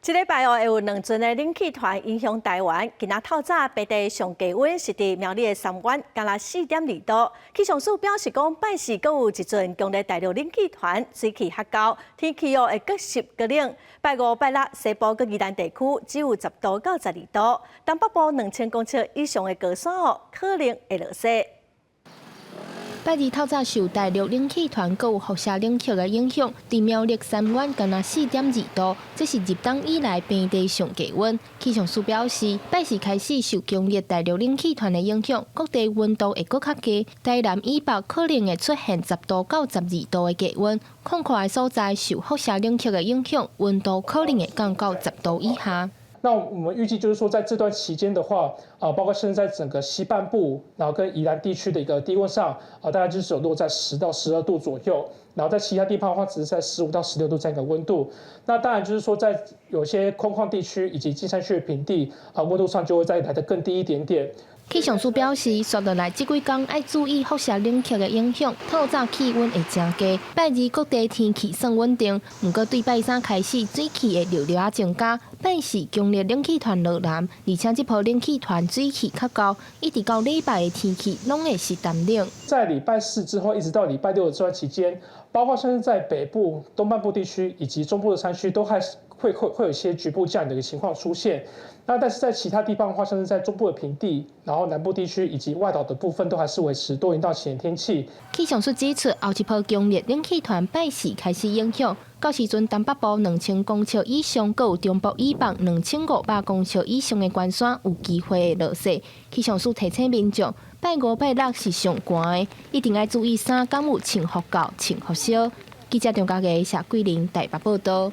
這禮拜哦，會有兩陣的冷氣團影響台灣。今仔透早平地上低溫是佇苗栗的三灣，干焦4.2度。氣象署表示講，拜四閣有一陣強烈大陸冷氣團，水汽較厚，天氣哦會閣濕閣冷。拜五、拜六西部佮宜蘭地區只有10度到12度，東北部2000公尺以上的高山哦，可能會落雪。拜二透早受大陸冷氣團閣有輻射冷卻的影響，佇苗栗三灣干焦4.2度，這是入冬以來平地上低溫。氣象署表示，拜四開始受強烈大陸冷氣團的影響，各地溫度會閣較低，台南以北可能會出現10度到12度的低溫，廣闊的所在受輻射冷卻的影響，溫度可能會降到十度以下。那我們預計就是說，在這段期間的話，啊，包括現在整個西半部，然後跟宜蘭地區的一個低溫上，啊，大概就是有落在10到12度左右，然後在其他地方的話，只是在15到16度這樣一個溫度。那當然就是說，在有些空曠地區以及近山區的平地，啊，溫度上就會再來得更低一點點。氣象署表示，紲落來這幾工愛注意輻射冷卻的影響，透早氣溫會誠低。拜二各地天氣算穩定，毋過對拜三開始水汽會陸陸仔增加。拜四強烈冷氣團落南，而且這波冷氣團水汽較厚，一直到禮拜的天氣攏會是乾冷。在禮拜四之後，一直到禮拜六的這段期間，包括像是在北部、東半部地區以及中部的山區，都還是會有一些局部降雨的一個情況出現。那但是在其他地方的話，像是在中部的平地，然後南部地區以及外島的部分，都還是維持多雲到晴天氣。氣象署指出，後一波強烈冷氣團拜四開始影響，到時陣東北部2000公尺以上，閣有中部以北2500公尺以上的懸山有機會會落雪。氣象署提醒民眾，拜五、拜六是上寒的，一定愛注意衫敢有穿予夠、穿予燒。記者張家傑、謝桂玲台北報道。